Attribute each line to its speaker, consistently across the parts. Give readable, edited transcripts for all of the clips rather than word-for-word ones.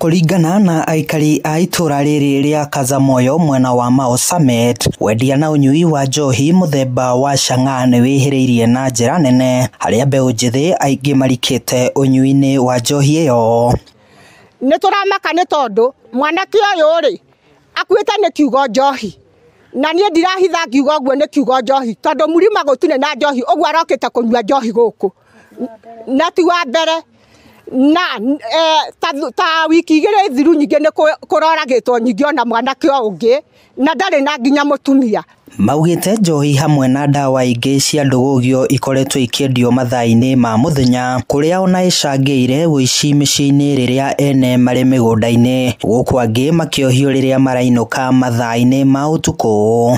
Speaker 1: Kũringana na aikari a itũra rĩrĩ rĩa Kazamoyo mwena wa Mau Summit, wendia na ũnyui wa njohi mũthemba wa chang'aa nĩ wĩhĩrĩirie na njĩra nene, harĩa mbeũ njĩthĩ aingĩ marikĩte ũnyui-inĩ wa njohi ĩyo.
Speaker 2: Nĩ tũramaka nĩ tondũ mwanake ũyũ rĩ akuĩte nĩ kiugo njohi, na niĩ ndirahitha ngiuga ũguo nĩ kiugo njohi tondũ mũrima gũtirĩ na njohi, ũguo arokĩte kũnyua njohi gũkũ na ti wa mbere. Na ta wiki igĩrĩ thiru nyingĩ nĩ kũroragĩtwo nyingĩ ona mwanake ũyũ ũngĩ na ndarĩ na nginya mũtumia.
Speaker 1: Maugĩte njohi hamwe na ndawa ingĩ cia ndũgũgio ikoretwo ikĩendio mathaa-inĩ ma mũthenya, kũrĩa ona icangĩire ũici mĩciĩ-inĩ rĩrĩa ene marĩ mĩgũnda-inĩ, gũkũ angĩ makĩohio rĩrĩa marainũka mathaa-inĩ ma ũtukũ.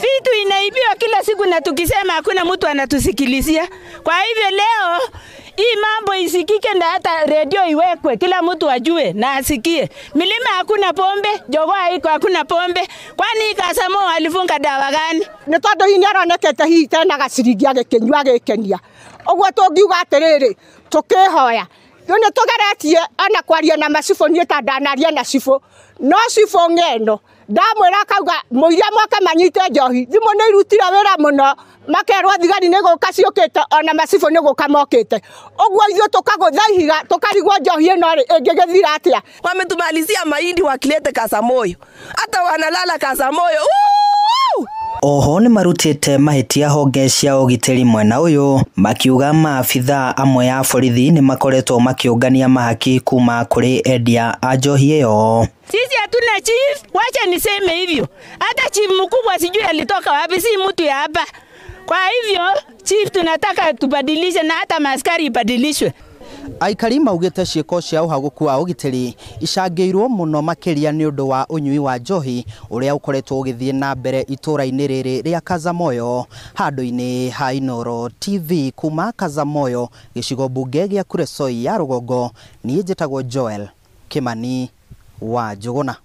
Speaker 3: Vitu inaibiwa kila siku na tukisema hakuna mtu anatusikilizia. Kwa hivyo leo hii mambo isikike na hata redio iwekwe, kila mtu ajue na asikie. Milima hakuna pombe, Jogoo haiko hakuna pombe. Kwani Kasamoyo alifunga dawa gani?
Speaker 2: Nĩ tondũ hihi nĩaronekete hihi tena gaciringi agĩkĩnyua agĩkenia. Ũguo tũngiuga atĩrĩrĩ, tũkĩhoya rĩu nĩ tũgeretie ona kwaria na macibũ, niĩ ta ndanaria na cibũ, no cibũ ng'eno ndamwĩra akauga mũiria moke manyite njohi. Thimũ nĩ irutire wĩra mũno, makerwo thigari nĩ gũka ciũkĩte, ona macibũ nĩ gũka mokĩte. Ũguo ithuĩ tũkagũtha ihiga tũkarigwo njohi ĩno rĩ ĩngĩgĩthira atĩa.
Speaker 4: Wametumalizia mahindi wakilete Kasamoyo, hata wanalala Kasamoyo.
Speaker 1: Oho nĩ marutĩte mahĩtia honge cia ũgitĩri mwena ũyũ, makiuga maabithaa amwe a borithi nĩ makoretwo makĩũngania mahaki kuma kũrĩ endia a njohi ĩyo.
Speaker 3: Sisi hatuna chief, wacha niseme hivyo. Hata chief mkubwa sijui alitoka wapi, si mtu ya hapa. Kwa hivyo chief tunataka tubadilishe na hata maaskari ibadilishwe.
Speaker 1: Aikari maugĩte ciĩko cia ũhagũku wa ũgitĩri icangĩirwo mũno makĩria nĩ ũndũ wa ũnyui wa njohi ũrĩa ũkoretwo ũgĩthiĩ na mbere itũra-inĩ rĩrĩ rĩa Kazamoyo. Handũ-inĩ ha Inooro TV kuma Kazamoyo, gĩcigo mbunge gĩa Kuresoi ya rũgongo, niĩ njĩtagwo Joel Kimani wa Njũgũna.